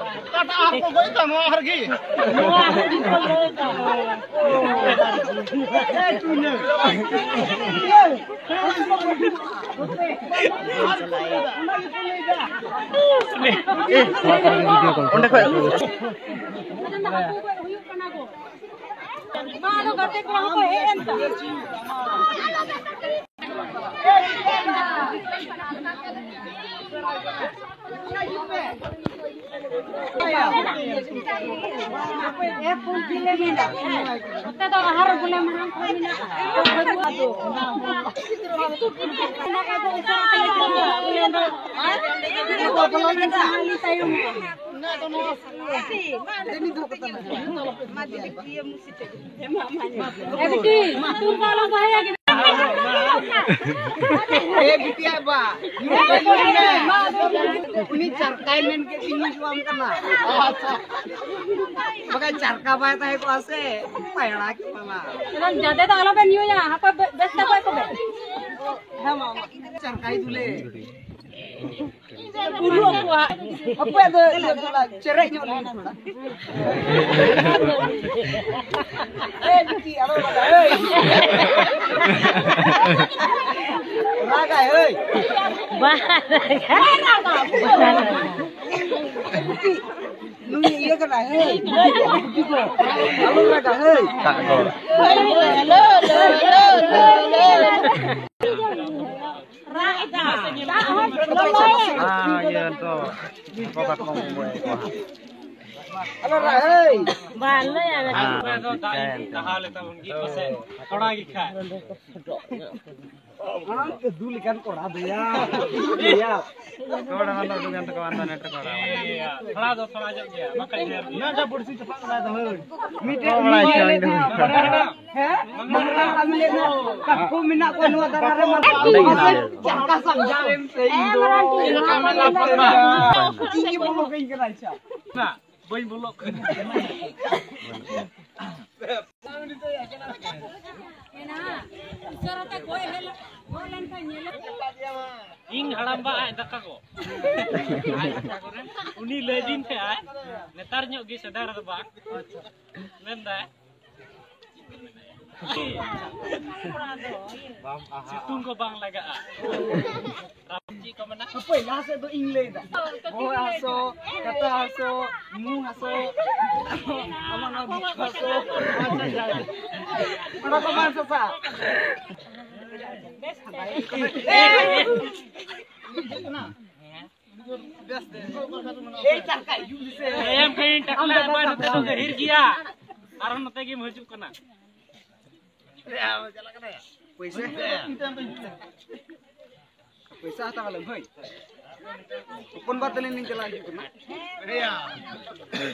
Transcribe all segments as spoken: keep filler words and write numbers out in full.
ᱚᱠᱟᱴᱟᱜ ᱟᱦᱟᱨ ᱠᱚ ᱜᱚᱡ ᱮᱫᱟ, ᱱᱚᱣᱟ ᱟᱦᱟᱨ ᱜᱮ? ᱚᱸᱰᱮ ᱠᱷᱚᱡ ᱢᱟ ᱟᱫᱚ ᱜᱟᱛᱮ ᱠᱚᱲᱟ ᱦᱚᱸᱠᱚ ᱦᱮᱡ ᱮᱱ ᱛᱟᱢᱟ᱾ ᱱᱚᱛᱮ ᱫᱚ ᱟᱦᱟᱨ ᱵᱚᱞᱮ ᱢᱟᱨᱟᱝ ᱠᱚ ᱢᱮᱱᱟᱜᱼᱟ᱾ ᱛᱟᱭᱚᱢᱚᱜᱼᱟ᱾ ᱮ ᱵᱤᱴᱤ, ᱛᱩᱨ ᱠᱚ ᱟᱞᱚᱢ ᱫᱚᱦᱚᱭᱟ ᱜᱤᱫᱽᱨᱟᱹ᱾ ᱮ ᱵᱤᱴᱤᱭᱟᱜ ᱵᱟ, ᱩᱱᱤ ᱪᱟᱨᱠᱟᱭ ᱢᱮᱱ ᱠᱮᱫ ᱛᱤᱧ ᱧᱩ ᱟᱢ ᱠᱟᱱᱟ᱾ ᱵᱟᱠᱷᱟᱡ ᱪᱟᱨᱠᱟ ᱵᱟᱭ ᱛᱟᱦᱮᱸ ᱠᱚᱜᱼᱟ ᱥᱮ, ᱯᱟᱭᱲᱟ ᱠᱮᱢᱟᱢᱟ᱾ ᱮᱠᱫᱚᱢ ᱡᱟᱫᱮ ᱫᱚ ᱟᱞᱚᱵᱮᱱ ᱧᱩᱭᱟ, ᱦᱟᱯᱮ ᱵᱮ-, ᱵᱮᱥ ᱛᱮ ᱠᱚᱭ ᱠᱚᱵᱮ᱾ ᱦᱮᱸ ᱢᱟ, ᱢᱟ, ᱪᱟᱨᱠᱟᱭ ᱫᱩᱞᱮ᱾ ᱩᱨᱩ ᱟᱠᱚᱣᱟ᱾ ᱦᱟᱯᱮ ᱫᱚ ᱤᱭᱟᱹ ᱫᱚ ᱞᱟ ᱪᱮᱨᱮᱡ ᱧᱚᱜ ᱞᱤᱧ ᱛᱷᱚᱲᱟ᱾ ᱮ ᱵᱤᱴᱤ, ᱟᱞᱚ ᱨᱟᱜᱟ, ᱦᱳᱭ᱾ ᱨᱟᱜᱟᱭ, ᱦᱳᱭ᱾ ᱵᱟᱭ ᱨᱟᱜᱟ᱾ ᱱᱩᱭ ᱤᱭᱟᱹ ᱠᱟᱱᱟᱭ, ᱦᱳᱭ᱾ ᱵᱤᱴᱤ ᱠᱚ, ᱟᱞᱚ ᱨᱟᱜᱟ, ᱦᱳᱭ᱾ ᱨᱟᱜ ᱮᱫᱟ᱾ ᱫᱟᱜ ᱦᱚᱸ ᱞᱚᱞᱚᱭᱮᱱ᱾ ᱦᱮᱸ, ᱤᱭᱟᱹ ᱛᱚ, ᱦᱟᱹᱠᱩ ᱠᱟᱴᱠᱚᱢ ᱠᱚ ᱜᱚᱡ ᱠᱚᱣᱟ᱾ ᱟᱞᱚ ᱨᱟᱜ, ᱦᱳᱭ᱾ ᱵᱟᱝ ᱞᱟᱹᱭᱟ᱾ ᱦᱮᱸ, ᱫᱟᱜ ᱤᱧ ᱰᱟᱦᱟᱣ ᱞᱮ ᱛᱟᱵᱚᱱ ᱜᱮ ᱯᱟᱥᱮ ᱛᱷᱚᱲᱟ ᱜᱮ ᱠᱷᱟᱡ᱾ ᱟᱢ ᱫᱩ ᱞᱮᱠᱟᱱ ᱠᱚᱲᱟ ᱫᱚᱭᱟ᱾ ᱫᱚᱭᱟ᱾ ᱨᱚᱲ ᱦᱚᱸ ᱩᱰᱩᱠ ᱮᱱ ᱛᱟᱠᱚᱣᱟ, ᱟᱢ ᱫᱚ ᱱᱮᱴ ᱨᱮᱠᱚ ᱨᱚᱲᱟ᱾ ᱛᱷᱚᱲᱟ ᱫᱚ ᱛᱷᱚᱲᱟ ᱧᱚᱜ ᱜᱮᱭᱟ, ᱵᱟᱠᱷᱟᱡ ᱰᱷᱮᱨ ᱜᱮᱭᱟ᱾ ᱩᱱᱟᱹᱜ ᱰᱷᱮᱨ ᱵᱟᱹᱲᱥᱤ ᱪᱟᱯᱟᱫ ᱠᱟᱫᱟᱭ ᱛᱚ, ᱦᱳᱭ᱾ ᱢᱤᱫᱴᱮᱡ ᱨᱚᱲ ᱵᱟᱲᱟᱭ ᱩᱱᱤ ᱦᱚᱪᱚ ᱞᱟᱹᱭ ᱤᱧ ᱫᱚ᱾ ᱛᱟᱦᱮᱸ, ᱦᱮᱸ? ᱢᱟᱨᱟᱝ ᱦᱟᱲᱟᱢ ᱞᱟᱹᱭ ᱛᱟᱦᱮᱸ, ᱠᱟᱴᱠᱚᱢ ᱢᱮᱱᱟᱜ ᱠᱚᱣᱟ ᱱᱚᱣᱟ ᱫᱟᱨᱟ ᱨᱮ, ᱢᱟᱨᱟᱝ ᱦᱟᱲᱟᱢ ᱞᱟᱹᱭ ᱛᱟᱦᱮᱸ, ᱡᱟᱦᱟᱸ ᱞᱮᱠᱟ ᱥᱟᱢᱡᱷᱟᱣ ᱮᱢ ᱥᱮ ᱤᱧ ᱫᱚ᱾ ᱦᱮᱸ, ᱢᱟᱨᱟᱝ ᱴᱷᱤᱠ ᱜᱮᱭᱟ᱾ ᱤᱧ ᱜᱮ ᱵᱚᱞᱚ ᱠᱟᱹᱧ ᱠᱟᱱᱟ, ᱟᱪᱪᱷᱟ᱾ ᱵᱟᱹᱧ ᱵᱚᱞᱚᱜ ᱠᱟᱱᱟ᱾ ᱢᱮᱱᱟᱜᱼᱟ᱾ ᱩᱥᱟᱹᱨᱟ ᱛᱮ ᱜᱚᱡ ᱦᱮᱡ ᱞᱮ-, ᱜᱚᱡ ᱞᱮᱱᱠᱷᱟᱱ ᱧᱮᱞᱚᱜ᱾ ᱤᱧ ᱦᱟᱲᱟᱢ ᱵᱟ ᱟᱡ ᱫᱟᱠᱟ ᱠᱚ᱾ ᱟᱡ ᱫᱟᱠᱟ ᱠᱚᱨᱮ ᱩᱱᱤ ᱞᱟᱹᱭ ᱫᱤᱧ ᱛᱟᱦᱮᱸᱜᱼᱟᱭ, ᱱᱮᱛᱟᱨ ᱧᱚᱜ ᱜᱮ, ᱥᱮᱫᱟᱭ ᱨᱮᱫᱚ ᱵᱟᱝ᱾ ᱢᱮᱱᱫᱟᱭ, ᱵᱟᱢ ᱟᱦᱟᱜᱼᱟ᱾ ᱥᱤᱛᱩᱝ ᱠᱚ ᱵᱟᱝ ᱞᱟᱜᱟᱜᱼᱟ᱾ ᱪᱮᱫ ᱠᱚ ᱢᱮᱱᱟ? ᱦᱟᱯᱳᱭ, ᱞᱟᱦᱟ ᱥᱮᱫ ᱫᱚ ᱤᱧ ᱞᱟᱹᱭ ᱫᱟ᱾ ᱵᱚᱦᱚᱜ ᱦᱟᱹᱥᱩ, ᱠᱟᱴᱟ ᱦᱟᱹᱥᱩ, ᱢᱩ ᱦᱟᱹᱥᱩ, ᱟᱢᱟᱜ ᱱᱚᱣᱟ ᱵᱤᱪᱷᱩ ᱦᱟᱹᱥᱩ, ᱟᱪᱪᱷᱟ, ᱡᱟᱜᱮ᱾ ᱚᱱᱟ ᱠᱚ ᱵᱟᱝ ᱥᱟᱥᱟ᱾ ᱮᱭ ᱪᱟᱠᱟ, ᱤᱭᱩ ᱥᱮ᱾ ᱮᱢ ᱠᱟᱹᱧ ᱴᱟᱠᱞᱟ ᱟᱵᱟᱨ ᱱᱚᱛᱮ ᱫᱚ ᱜᱟᱹᱦᱤᱨ ᱜᱮᱭᱟ᱾ ᱟᱨᱦᱚᱸ ᱱᱚᱛᱮ ᱜᱮᱢ ᱦᱤᱡᱩᱜ ᱠᱟᱱᱟ᱾ ᱯᱚᱭᱥᱟ, ᱯᱚᱭᱥᱟ ᱦᱟᱛᱟᱣ ᱞᱮᱢ ᱦᱳᱭ᱾ ᱦᱚᱯᱚᱱ ᱵᱟ ᱛᱟᱹᱞᱤᱧ ᱞᱤᱧ ᱪᱟᱞᱟᱣ ᱦᱤᱡᱩᱜ ᱠᱟᱱᱟ᱾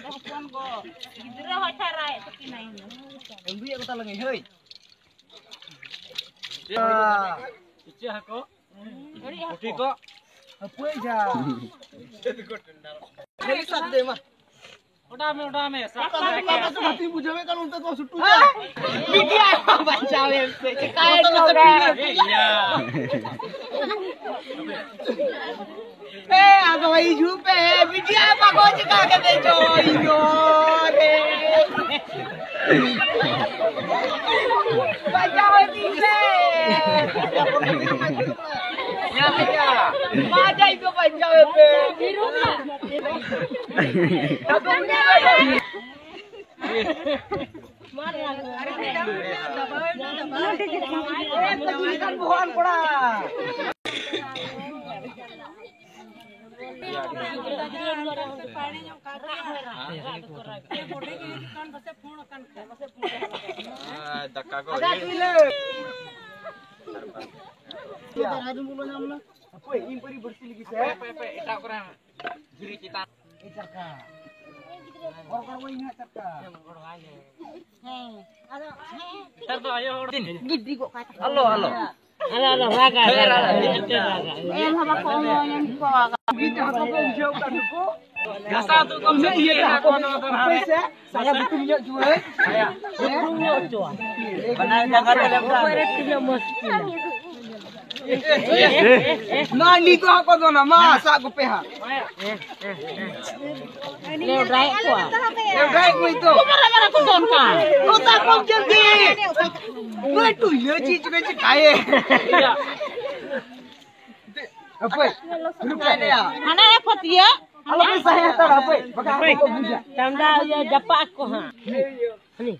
ᱦᱚᱯᱚᱱ ᱜᱚ, ᱜᱤᱫᱽᱨᱟᱹ ᱦᱚᱸ ᱪᱟᱨᱟᱭᱮᱫ ᱛᱟᱹᱠᱤᱱᱟ ᱤᱧ ᱫᱚ᱾ ᱮᱢᱵᱩᱭᱮᱫ ᱠᱚ ᱛᱟᱞᱟᱝ ᱦᱳᱭ᱾ ᱤᱪᱟᱹᱜ ᱦᱟᱹᱠᱩ, ᱯᱩᱴᱷᱤ ᱠᱚ᱾ ᱦᱟᱹᱯᱟᱹᱭ ᱡᱟ᱾ ᱠᱷᱟᱹᱞᱤ ᱥᱟᱵ ᱫᱮ ᱢᱟ᱾ ᱚᱰᱟᱣ ᱢᱮ, ᱚᱰᱟᱣ ᱢᱮ, ᱥᱟᱵ ᱚᱠᱟ ᱠᱟᱛᱮ ᱥᱮᱫ ᱠᱚ ᱵᱟᱠᱚ ᱥᱩᱴᱩ ᱪᱟᱵᱟᱭᱮᱫ ᱠᱟᱱ, ᱚᱱᱛᱮ ᱠᱚ ᱥᱩᱴᱩ ᱪᱟᱵᱟᱭᱮᱫ᱾ ᱢᱤᱰᱤᱭᱟ ᱵᱟᱧᱪᱟᱣ ᱮᱱ ᱥᱮ ᱪᱮᱠᱟᱭᱮᱱ ᱱᱚᱰᱮ? ᱮ ᱭᱟ᱾ ᱮ, ᱟᱫᱚ ᱦᱤᱡᱩᱜ ᱯᱮ, ᱢᱤᱰᱤᱭᱟ ᱵᱟᱠᱚ ᱪᱮᱠᱟ ᱠᱟᱛᱮ ᱪᱚ ᱤᱧ ᱫᱚ ᱨᱮ᱾ ᱵᱟᱧᱪᱟᱣ ᱤᱫᱤᱧ ᱯᱮ᱾ ᱵᱟᱧᱪᱟᱣ ᱤᱧ ᱫᱚ ᱵᱟᱧᱪᱟᱣ ᱯᱮ᱾ ᱫᱟᱠᱟ ᱠᱚ ᱦᱟᱯᱳᱭ, ᱤᱧ ᱯᱟᱹᱨᱤ ᱵᱟᱹᱲᱛᱤ ᱞᱟᱹᱜᱤᱫ ᱥᱮ? ᱦᱟᱯᱳᱭ, ᱦᱟᱯᱳᱭ, ᱮᱴᱟᱜ ᱠᱚᱨᱮ ᱦᱚᱸ᱾ ᱫᱷᱤᱨᱤ ᱪᱮᱛᱟᱱ᱾ ᱮ ᱪᱟᱠᱟ᱾ ᱦᱚᱲ ᱦᱚᱲ ᱵᱟᱹᱧ ᱦᱟᱸᱜ ᱪᱟᱠᱟ᱾ ᱦᱮᱸ, ᱟᱫᱚ, ᱦᱮᱸ᱾ ᱱᱮᱛᱟᱨ ᱫᱚ ᱟᱭᱳ ᱦᱚᱲ ᱫᱤᱱ᱾ ᱜᱤᱰᱤ ᱜᱚᱜ ᱠᱟᱭ ᱛᱟᱠᱚ᱾ ᱟᱞᱚ, ᱟᱞᱚ᱾ ᱟᱞᱚ, ᱟᱞᱚ, ᱨᱟᱜᱟ, ᱦᱮᱸ, ᱨᱟᱜᱟ, ᱨᱟᱜᱟ᱾ ᱨᱟᱜᱟ᱾ ᱮᱢ ᱦᱚᱸ ᱵᱟᱠᱚ ᱮᱢᱟᱣᱟᱹᱧᱟ, ᱩᱱᱠᱩ ᱠᱚ ᱨᱟᱜᱟ᱾ ᱜᱤᱫᱽᱨᱟᱹ ᱦᱟᱹᱠᱩ ᱠᱚ ᱵᱩᱡᱷᱟᱹᱣ ᱠᱟᱱ ᱱᱩᱠᱩ᱾ ᱜᱷᱟᱥᱟᱣ ᱛᱩᱫ ᱠᱚᱢ ᱥᱮ ᱪᱮᱫ ᱞᱮᱠᱟ ᱠᱚ ᱱᱚᱣᱟ ᱫᱚ ᱱᱟᱦᱟᱜ ᱨᱮ? ᱦᱟᱯᱮ ᱥᱮ, ᱥᱟᱭᱟ ᱜᱩᱴᱩᱢ ᱧᱚᱜ ᱪᱩᱣᱟᱹ᱾ ᱦᱮᱸ? ᱵᱟᱱᱟᱨ ᱡᱟᱸᱜᱟ ᱛᱮ ᱞᱮᱯᱴᱟ᱾ ᱚᱠᱚᱭ ᱨᱮ ᱛᱤᱱᱟᱹᱜ ᱢᱩᱥᱠᱤᱞᱟ᱾ ᱱᱚᱣᱟ ᱱᱤᱛᱚᱜ ᱦᱟᱸᱜ ᱠᱚ ᱫᱚᱱᱟ, ᱢᱟ ᱥᱟᱵ ᱠᱚᱯᱮ ᱦᱟᱸᱜ᱾ ᱞᱮᱣᱰᱟᱭᱮᱫ ᱠᱚᱣᱟ᱾ ᱞᱮᱣᱰᱟᱭᱮᱫ ᱠᱚᱣᱟᱧ ᱛᱚ᱾ ᱢᱟᱨᱟ ᱢᱟᱨᱟ ᱠᱚ ᱫᱚᱱ ᱠᱟᱱ᱾ ᱱᱚᱛᱟ ᱠᱚᱢ ᱡᱚᱞᱫᱤ᱾ ᱱᱩᱭ ᱴᱩᱭᱞᱟᱹ ᱪᱮᱫ ᱪᱚ ᱪᱤᱠᱟᱹᱭᱮ᱾ ᱦᱟᱯᱳᱭ, ᱦᱟᱱᱮ ᱯᱷᱟᱹᱛᱭᱟᱹ᱾ ᱟᱞᱚ ᱯᱮ ᱥᱟᱦᱮ ᱦᱟᱛᱟᱲᱟ, ᱦᱟᱯᱳᱭ, ᱵᱟᱠᱷᱟᱱ ᱦᱟᱯᱳᱭ᱾ ᱦᱟᱯᱳᱭ ᱠᱚ ᱵᱩᱡᱟ᱾ ᱪᱟᱢᱰᱟ ᱤᱭᱟᱹ ᱡᱟᱯᱟᱜ ᱠᱚ ᱦᱟᱸᱜ᱾ ᱦᱟᱹᱱᱤ᱾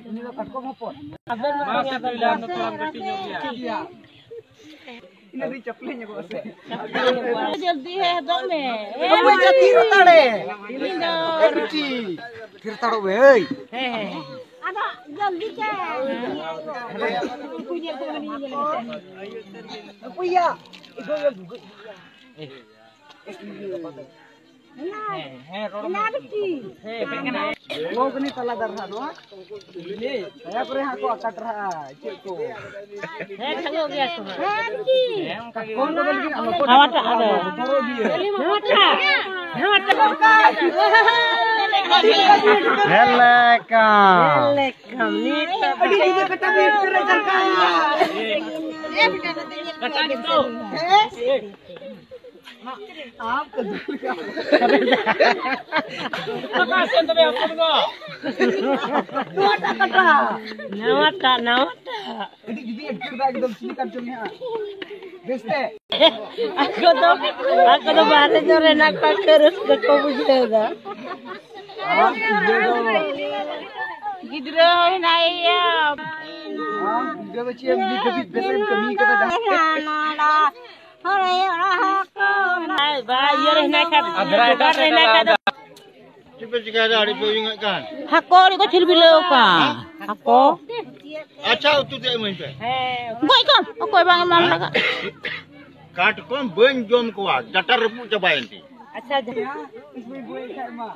ᱩᱱᱤ ᱫᱚ ᱠᱟᱴᱠᱚᱢ ᱦᱚᱯᱚᱱ᱾ ᱟᱵᱮᱱ ᱢᱟ ᱛᱷᱚᱲᱟᱢ ᱠᱟᱹᱴᱤᱡ ᱧᱚᱜ ᱜᱮᱭᱟ᱾ ᱤᱱᱟᱹ ᱫᱚ ᱪᱟᱯᱞᱤ ᱧᱚᱜᱚᱜᱼᱟ ᱥᱮ? ᱡᱚᱞᱫᱤ ᱦᱮᱡ ᱦᱚᱫᱚᱜ ᱢᱮ᱾ ᱦᱟᱯᱳᱭ ᱡᱟ ᱛᱷᱤᱨ ᱦᱟᱛᱟᱲᱮ᱾ ᱤᱧ ᱫᱚ ᱮ ᱵᱤᱴᱤ, ᱛᱷᱤᱨ ᱦᱟᱛᱟᱲᱚᱜ ᱢᱮ, ᱦᱟᱹᱭ᱾ ᱦᱮᱸ, ᱦᱮᱸ᱾ ᱟᱫᱚ ᱡᱚᱞᱫᱤ ᱪᱮ᱾ ᱩᱱᱠᱩ ᱧᱮᱞ ᱠᱚ ᱢᱮ, ᱧᱮᱞ ᱢᱮ᱾ ᱦᱟᱯᱳᱭ ᱭᱟ᱾ ᱦᱮᱸ, ᱦᱮᱸ, ᱨᱚᱲ ᱢᱮ᱾ ᱦᱮᱸ, ᱵᱮᱸᱜᱮᱫ ᱟᱭ᱾ ᱱᱚᱣᱟ ᱠᱚ ᱱᱤᱛ ᱟᱞᱟᱫᱟ ᱨᱟᱦᱟ ᱱᱚᱣᱟ᱾ ᱛᱟᱭᱟ ᱯᱚᱨᱮ ᱦᱟᱸᱜ ᱠᱚ ᱟᱠᱟᱴ ᱨᱟᱦᱟ, ᱪᱮᱫ ᱠᱚ? ᱦᱮᱸ, ᱠᱷᱟᱸᱜᱚᱜ ᱜᱮᱭᱟ ᱠᱚ ᱦᱟᱸᱜ᱾ ᱦᱮᱸ, ᱚᱱᱠᱟ ᱜᱮ᱾ ᱠᱚᱞ ᱠᱚᱫᱚ ᱞᱟᱹᱜᱤᱫ ᱟᱞᱚ ᱠᱚ ᱱᱟᱣᱟᱴᱟᱜ ᱟᱫᱚ᱾ ᱵᱚᱛᱚᱨᱚᱜ ᱜᱮᱭᱟ᱾ ᱱᱟᱣᱟᱴᱟᱜ, ᱱᱟᱣᱟᱴᱟᱜ᱾ ᱦᱮᱞᱮᱠᱟ᱾ ᱦᱮᱞᱮᱠᱟ, ᱱᱤᱛ ᱟᱹᱰᱤ ᱡᱩᱫᱟᱹ ᱠᱟᱛᱷᱟ ᱵᱮᱱ ᱯᱮᱨᱮᱡ ᱟᱠᱟᱫ᱾ ᱠᱟᱴᱟ ᱜᱮᱛᱚ᱾ ᱦᱮᱸ? ᱟᱢ ᱠᱚ ᱫᱩᱲᱩᱵ ᱠᱟᱜ᱾ ᱱᱚᱣᱟᱴᱟᱜ ᱠᱟᱴᱟ᱾ ᱱᱟᱣᱟᱴᱟᱜ, ᱱᱟᱣᱟᱴᱟᱜ᱾ ᱠᱟᱹᱴᱤᱡ ᱡᱩᱫᱤ ᱮᱴᱠᱮᱴ ᱫᱟ ᱮᱠᱫᱚᱢ ᱪᱤᱞᱤ ᱠᱟᱱ ᱪᱚᱝ ᱦᱟᱸᱜ᱾ ᱵᱮᱥ ᱛᱮ? ᱟᱠᱚ ᱫᱚ, ᱟᱠᱚ ᱫᱚ ᱵᱟᱦᱨᱮ ᱧᱚᱜ ᱨᱮ ᱦᱮᱱᱟᱜ ᱠᱚᱣᱟ, ᱠᱚ ᱨᱟᱹᱥᱠᱟᱹ ᱠᱚ ᱵᱩᱡᱷᱟᱹᱣ ᱮᱫᱟ᱾ ᱟᱢ ᱜᱤᱫᱽᱨᱟᱹ ᱫᱚ ᱜᱤᱫᱽᱨᱟᱹ ᱦᱚᱸ ᱦᱮᱱᱟᱭᱟ᱾ ᱟᱢ ᱜᱤᱫᱽᱨᱟᱹ ᱫᱚ ᱪᱮᱫ ᱮᱢ ᱱᱤᱛ ᱫᱷᱟᱹᱵᱤᱡ ᱵᱮᱥ ᱮᱢ ᱠᱟᱹᱢᱤ ᱠᱟᱫᱟ ᱡᱟᱦᱟᱸ? ᱦᱳᱭ, ᱚᱲᱟᱜ ᱦᱚᱲ ᱠᱚ᱾ ᱵᱟᱭ, ᱵᱟᱭ, ᱤᱭᱟᱹ ᱨᱮ ᱦᱮᱱᱟᱭ ᱠᱷᱟᱡ, ᱟᱫᱽᱨᱟᱭ ᱫᱚ ᱫᱚᱠᱟᱱ ᱨᱮ ᱦᱮᱱᱟᱭ ᱠᱷᱟᱡ ᱫᱚ᱾ ᱪᱮᱫ ᱯᱮ ᱪᱤᱠᱟᱹᱭᱮᱫᱟ? ᱟᱹᱰᱤ ᱯᱮ ᱩᱭᱩᱝ ᱮᱫ ᱠᱟᱱ᱾ ᱦᱟᱹᱠᱩ ᱨᱮᱠᱚ ᱪᱷᱤᱞᱵᱤᱞᱟᱹᱣ ᱠᱟᱱ᱾ ᱦᱟᱹᱠᱩ᱾ ᱟᱪᱪᱷᱟ, ᱩᱛᱩ ᱛᱮ ᱤᱢᱟᱹᱧ ᱯᱮ᱾ ᱦᱮᱸ᱾ ᱜᱚᱡ ᱠᱟᱱ᱾ ᱚᱠᱚᱭ ᱵᱟᱝ ᱮᱢᱟᱢ ᱞᱟᱜᱟᱜ? ᱠᱟᱴᱠᱚᱢ ᱵᱟᱹᱧ ᱡᱚᱢ ᱠᱚᱣᱟ, ᱰᱟᱴᱟ ᱨᱟᱹᱯᱩᱫ ᱪᱟᱵᱟᱭᱮᱱ ᱛᱤᱧ᱾ ᱟᱪᱪᱷᱟ, ᱡᱟᱦᱟᱸ ᱤᱥ ᱵᱟᱹᱧ ᱵᱚᱭ ᱠᱷᱟᱡ ᱢᱟ᱾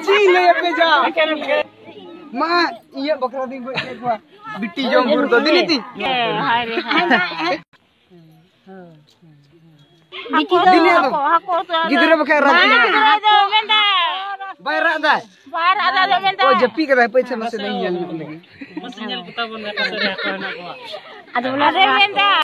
ᱪᱮᱫ ᱤᱧ ᱞᱟᱹᱭ ᱟᱯᱮ ᱡᱟ? ᱢᱟ, ᱤᱧᱟᱹᱜ ᱵᱟᱠᱷᱨᱟ ᱫᱚᱧ ᱜᱚᱡ ᱠᱮᱫ ᱠᱚᱣᱟ᱾ ᱵᱤᱴᱤ ᱡᱚᱢ ᱵᱷᱳᱨ ᱫᱚ ᱫᱤᱱᱤ ᱛᱤᱧ᱾ ᱦᱮᱸ, ᱦᱟᱭ ᱨᱮ, ᱦᱟᱭ᱾ ᱵᱤᱴᱤ ᱫᱚ ᱫᱤᱱᱤ ᱟᱫᱚ ᱦᱟᱹᱠᱩ, ᱦᱟᱹᱠᱩ ᱩᱛᱩ ᱟᱫᱚ ᱜᱤᱫᱽᱨᱟᱹ ᱵᱟᱠᱷᱟᱡ ᱨᱟᱜ ᱛᱤᱧᱟ᱾ ᱟᱫᱚ ᱢᱮᱱᱫᱟ᱾ ᱵᱟᱭ ᱨᱟᱜ ᱫᱟᱭ᱾ ᱵᱟᱭ ᱨᱟᱜ ᱫᱟ, ᱟᱫᱚ ᱢᱮᱱᱫᱟ᱾ ᱚ, ᱡᱟᱹᱯᱤᱫ ᱠᱟᱫᱟᱭ, ᱦᱟᱯᱮ ᱪᱷᱮ ᱢᱟᱥᱮ ᱤᱧ ᱧᱮᱞ ᱧᱚᱜ ᱞᱮᱜᱮ᱾ ᱢᱟᱥᱮ ᱧᱮᱞ ᱠᱚᱛᱟ ᱵᱚᱱ ᱚᱠᱟ ᱥᱮᱫ ᱨᱮ ᱦᱟᱹᱠᱩ ᱦᱮᱱᱟᱜ ᱠᱚᱣᱟ᱾ ᱟᱫᱚ ᱵᱚᱞᱮ ᱟᱫᱚ ᱢᱮᱱᱫᱟ᱾